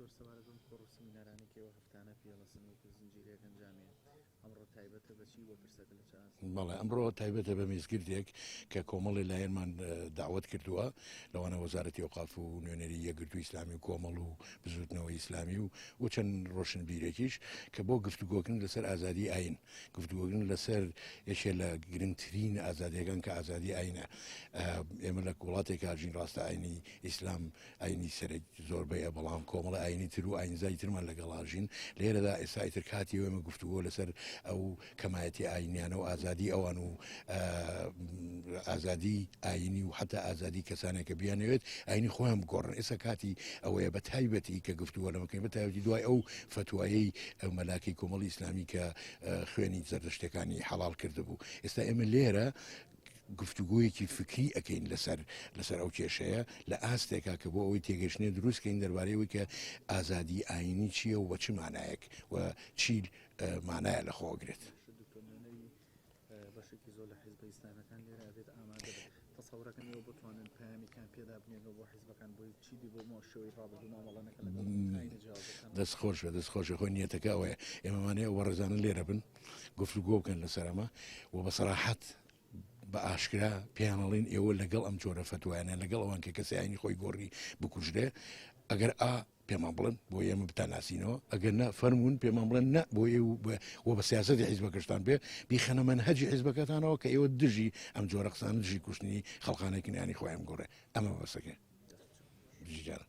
دکتۆر سەبارەت بەم کۆڕ و سیمینارانەی کە ئێوە هەفتانە پێڵەسن وەکو زنجیرەیەک ئەنجامیان ئەمڕۆ تایبەتە بە چی و پرسەکە لە چ ئاستێکە؟ بەڵێ ئەمڕۆ تایبەتە بە میزگردێک کە کۆمەڵی لایەنمان داوەت کردووە لەوانە وەزارەتی ئەوقاف و نوێنەری یەکگرتووی ئیسلامی و کۆمەڵ و بزووتنەوەی ئیسلامی و و چەند ڕۆشنبیرێکیش کە بۆ گفتوگۆکردن لەسەر ئازادی ئاین گفتوگۆکردن لەسەر یەکێ لە گرنگترین ئازادیەکان کە ئازادی ئاینە ئێمە لە وڵاتێکا ژین ڕاستە ئاینی ئیسلام ئاینی سەرەک زۆربەیە بەڵام کۆمەڵە ئاینی تر و ئاینزای ترمان لەگەڵا ژین لێرەدا ئێستا ئیتر کاتی ئێمە گفتوگۆ لەسەر ئەو کەمایەتی ئاینیانە و ئازادی ئەوان و ئازادی ئاینی و حتا ئازادی کەسانێک کە بیانەوێت ئاینی خۆیان بگۆڕن ئێستا کاتی ئەوەیە بە تایبەتی کە گفتوگۆ لەمەکەین بە تایبەتی دوای ئەو فتوایەی ئەو مەلاکەی کۆمەڵی ئیسلامی کە خوێنی زەردەشتەکانی حەڵال کردبوو ئێستا ئێمە لێرە گفتوگۆیەکی فکری ئەکەین لەسەر لەسەر ئەو کێشەیە لە ئاستێکا کە بۆ ئەوەی تێگەشتنێ دروستکەین دەربارەی ئەوەی کە ئازادی ئاینی چییە و بە چ مانایەک و چی مانایە لە خۆگرێت. بەشێکی زۆر لە حیزبە ئیسلامیەکان لێرە ئەبێت ئامادە بن تەسەورەکەن ئێوە بتوانن پەیامێکیان پێدا بنێنەوە بۆ حیزبەکان بۆی چیدی بۆ شێوەی ڕابردوو مامەڵە نەکەن لەگەڵ ئاینە جیاوازەکان. دەست خۆش بێ دەست خۆش بێ خۆی نیەتەکە ئەوەیە ئێمەمانەیە ئەو بەڕێزانە لێرە بن گفتوگۆ بکەن لەسەر ئەمە و بە سەراحەت بە ئاشکرا پێیان ئەڵێن ئێوە لەگەڵ ئەم جۆرە فەتوایانە لەگەڵ ئەوان کە کەسی ئاینی خۆی گۆڕی بکوژرێ ئەگەر ئا پێمان بڵێن بۆ ئێمە بتاناسینەوە ئەگەر نا فەرمونون پێمان بڵێن نە بۆ ئێوە بە سیاسەتی حیزبەکەشتان بێ بیخەنە مەنهەجی حیزبەکەتانەوە کە ئێوە دژی ئەم جۆرە قسانە دژی کوشتنی خەڵکانێکی نیانی خۆیان گۆڕێ ئەمە بەسەکە بژیجارە.